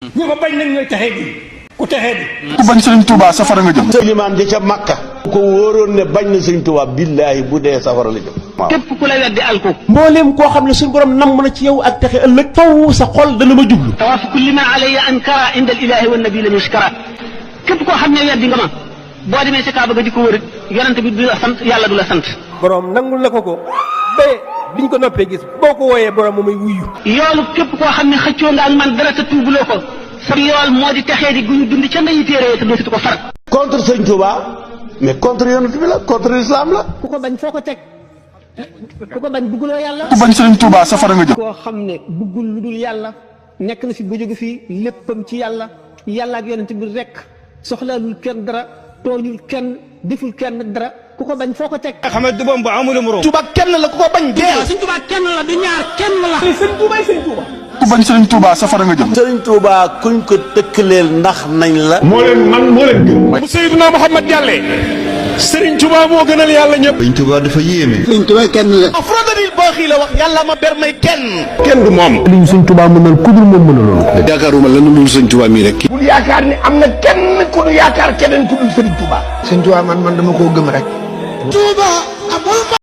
ñi ko bañ nag ñooy texee di ku texee di ku bañ Sëriñ Tuubaa safara nga jëm. limaan ja ca Makka ko wóoroon ne bañ na Sëriñ Tuubaa billaahi bu dee safara la jëm. waaw képp ku la weddi alko mbooleem koo xam ne suñu borom namm na ci yow ak texe ëllëg faw sa xol dana ma jublu. tawaafu kulli man alayya ankara inda al ilahi wa nabi lam yushkara képp koo xam ne weddi nga ma boo demee si Kaaba ga di ko wër yonent bi du la sant yàlla du la sant. borom nangul na ko ba biñ ko noppee gis boo ko wooyee borom mu muy wuyu. yoolu képp koo xam ne xëccoo nga ak man dara te tuubuloo ko sa yool moo di texee di guñu dund ca ndeyi téere te dootu ko far. contre Sëriñ Tuubaa mais contre yonent bi la contre l'islam la. ku ko bañ foo ko teg ku ko bañ bugguloo yàlla. ku bañ Sëriñ Tuubaa safara nga jëm. koo xam ne buggul lu dul yàlla nekk na fi ba jóge fii léppam ci yàlla yàlla ak yonent bi rek soxlaalul kenn dara tooñul kenn deful kenn dara ku ko bañ foo ko teg. xam ne du bom ba amul morom. Tuubaa kenn la ku ko bañ dee. Sëriñ Tuubaa kenn la du ñaar kenn la. Sëriñ Tuubaa Sëriñ Tuubaa. ku bañ Sëriñ Tuubaa safara nga jëm. Sëriñ Tuubaa kuñ ko tëkkaleel ndax nañ la. moo leen man moo leen gën. bu Seydina Muhammad jàllee Sëriñ Tuubaa moo gënal yàlla ñëpp. Sëriñ Tuubaa dafa yéeme. Sëriñ Tuubaa kenn la. afrodalil baaxi la wax yàlla ma ber may kenn. kenn du moom. liñ Sëriñ Tuubaa mënal ku dul moom mënaloon ko. yaakaaruma lan lu dul Sëriñ Tuubaa mii rek. bul yaakaar ni am na kenn ku nu yaakaar keneen ku dul Sëriñ Tuubaa. Sëriñ Tuubaa man dama koo gëm rek. Tuubaa amul